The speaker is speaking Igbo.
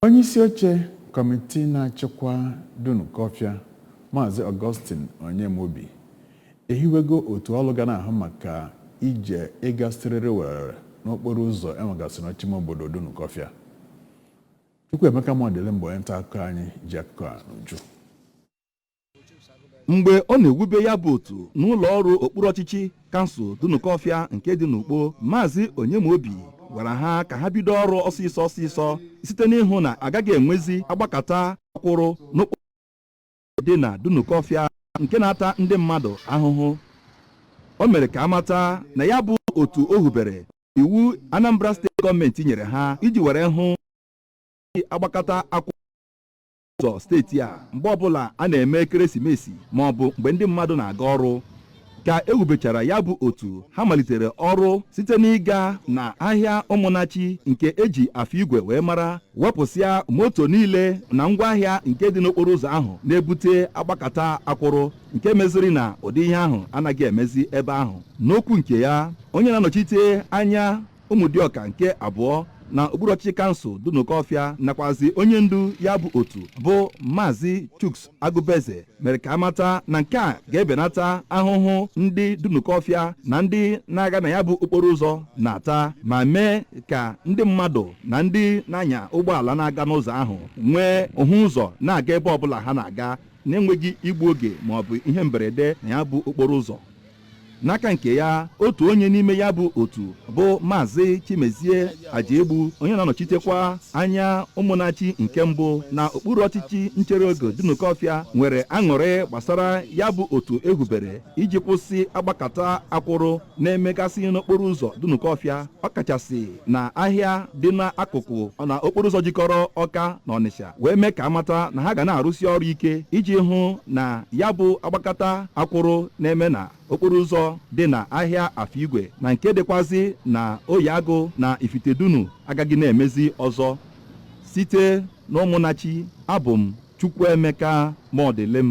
Onye isi oche kọmitii na-achịkwa Dunukọfịa, Maazị Augustine Onyemobi, ehiwego otu ọlụ ga na-ahụ maka ije ịga siriri werere n'okporo ụzọ enwegasịrị n'ọchịme obodo Dunukọfịa. Chukwuemeka Modilim bụ onye nta akụkọ anyị ji akụkọ a n'uju. Mgbe ọ na-ewube ya bụ otu n'ụlọ ọrụ okpuru ọchịchị kansụl Dunukọfịa nke dị n'Ukpo, Maazị Onyemobi gwara ha ka ha bido ọrụ ọsịsọ ọsịsọ site n'ịhụ na agaghị enwezi agbakata akwụrụ n'okporo dị na Dunukọfịa nke na-ata ndị mmadụ ahụhụ. O mere ka amata na ya bụ otu o hubere iwu Anambra Steeti gọọmenti nyere ha iji were hụ agbakata akwụrụ ụzọ steeti a mgbe ọbụla a na-eme ekeresimesi ma ọ bụ mgbe ndị mmadụ na-aga ọrụ. Ka e wubechara ya bụ otu, ha malitere ọrụ site n'ịga na ahịa Ụmụnachi nke eji afọ igwe wee mara, wepụsịa moto niile na ngwaahịa nke dị n'okporo ụzọ ahụ na-ebute agbakata akwụrụ, nke meziri na ụdị ihe ahụ anaghị emezi ebe ahụ. N'okwu nke ya, onye na-anọchite anya Ụmụdịọka nke abụọ na okpuru ọchịchị kansụl Dunukọfịa nakwazi onye ndu ya bụ otu bụ Maazị Chuks Agụbeze mere ka amata na nke a ga-ebenata ahụhụ ndị Dunukọfịa na ndị na-aga na ya bụ okporo ụzọ na-ata, ma mee ka ndị mmadụ na ndị na-anya ụgbọala na-aga n'ụzọ ahụ nwee hụ ụzọ na-aga ebe ọbụla ha na-aga na-enweghị igbu oge ma ọ bụ ihe mberede na ya bụ okporo ụzọ. N'aka nke ya, otu onye n'ime ya bụ otu bụ Maazị Chimezie Ajaegbu, onye na-anọchitekwa anya Ụmụnachi nke mbụ na okpuru ọchịchị nchere oge Dunukọfịa, nwere aṅụrị gbasara ya bụ otu ehubere iji kwụsị agbakata akwụrụ na-emegasị n'okporo ụzọ Dunukọfịa, ọkachasị na ahịa dị n'akụkụ na okporo ụzọ jikọrọ Ọka na Ọnịsha, wee mee ka amata na ha ga na-arụsi ọrụ ike iji hụ na ya bụ agbakata akwụrụ na-eme na okporo ụzọ dị na ahịa Afọ Igwe na nke dịkwazị na Oyiagụ na Ifitedunu agaghị na-emezi ọzọ. Site n'Ụmụnachi, abụ m Chukwuemeka Modilim.